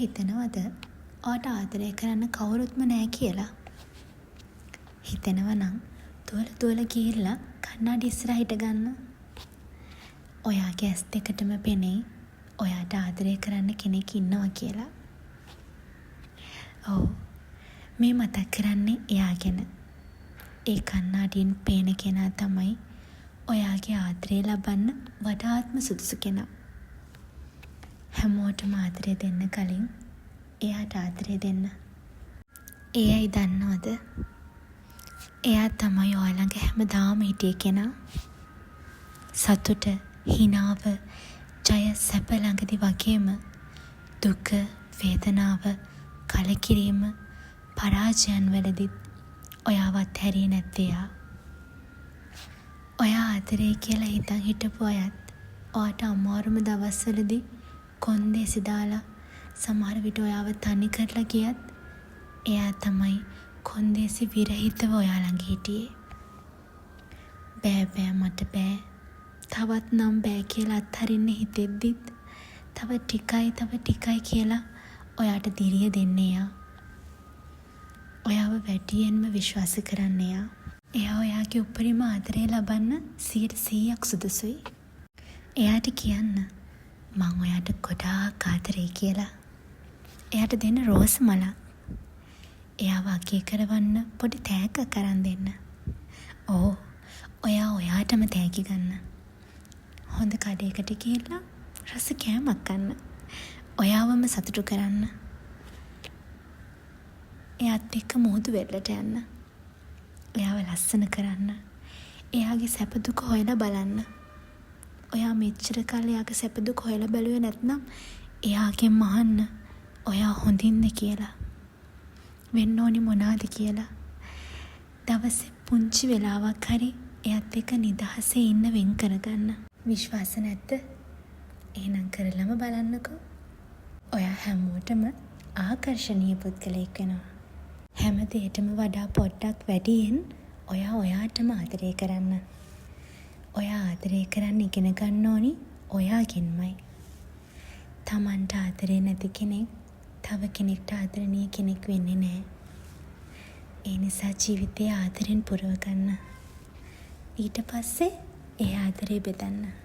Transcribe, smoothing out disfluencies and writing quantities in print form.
හිතෙනවද ඔයාට ආදරය කරන්න කවුරුත්ම නෑ කියලා? හිතෙනවා නම් දුවල දුවල ගිහිල්ලා කණ්ණාඩි ඉස්සරහා හිටගන්න. ඔයාගේ ඇස් දෙකටම පෙනෙයි ඔයාට ආදරය කරන්න කෙනෙක් ඉන්නවා කියලා. ඔව්, මේ මතක් කරන්නේ එයා ගැන. ඒ කණ්ණාඩියෙන් පේන කෙනා තමයි ඔයාගේ ආදරය ලබන්න වඩාත්ම සුදුසු කෙනා. හැමෝටම ආදරය දෙන්න කලින් එයාට ආදරය දෙන්න. ඒ ඇයි දන්නවද? එයා තමයි ඔයා ළඟ හැමදාම හිටිය කෙනා. සතුට, හිනාව, ජය, සැප ළඟදි වගේම දුක, වේදනාව, කලකිරීම, පරාජයන් වලදිත් ඔයාව අත්හැරියේ නැත්තේ එයා. ඔයා ආදරෙයි කියලා හිතන් හිටපු අයත් ඔයාට අමාරුම දවස්වලදී කොන්දේසි දාලා සමහර විට ඔයාව තනි කරලා ගියත් එයා තමයි කොන්දේසි විරහිතව ඔයා ළඟ හිටියේ. බෑ බෑ මට බෑ, තවත් නම් බෑ කියලා අත්හරින්න හිතෙද්දිත් තව ටිකයි තව ටිකයි කියලා ඔයාට දිරිය දෙන්නේ එයා. ඔයාව වැඩියෙන්ම විශ්වාස කරන්නේ එයා. එයා ඔයාගේ උපරිම ආදරය ලබන්න 100%ක් සුදුසුයි. එයාට කියන්න මං ඔයාට ගොඩාක් ආදරෙයි කියලා. එයාට දෙන්න රෝස මලක්. එයාව අගය කරවන්න පොඩි තෑග්ගක් අරන් දෙන්න. ඔව්, ඔයා ඔයාටම තෑගි ගන්න. හොඳ කඩේකට ගිහිල්ලා රස කෑමක් කන්න. ඔයාවම සතුටු කරන්න. එයාත් එක්ක මුහුදු වෙරළට යන්න. එයාව ලස්සන කරන්න. එයාගේ සැප දුක හොයලා බලන්න. ඔයා මෙච්චර කල් එයාගේ සැප දුක හොයලා බැලුවේ නැත්නම් එයාගෙන්ම අහන්න ඔයා හොඳින්ද කියලා. වෙන්න ඕනි මොනාද කියලා. දවසේ පුංචි වෙලාවක් හරි එයාත් එක්ක නිදහසේ ඉන්න වෙන් කරගන්න. විශ්වාස නැද්ද? එහෙනම් කරලම බලන්නකෝ. ඔයා හැමෝටම ආකර්ෂණීය පුද්ගලයෙක් වෙනවා. හැම දේටම වඩා පොඩ්ඩක් වැඩියෙන් ඔයා ඔයාටම ආදරය කරන්න. ඔයා ආදරය කරන්න ඉගෙන ගන්න ඕනි ඔයාගෙන්මයි. තමන්ට ආදරේ නැති කෙනෙක් තව කෙනෙක්ට ආදරණීය කෙනෙක් වෙන්නේ නෑ. ඒ නිසා ජීවිතේ ආදරෙන් පුරව ගන්න. ඊට පස්සේ ඒ ආදරේ බෙදන්න.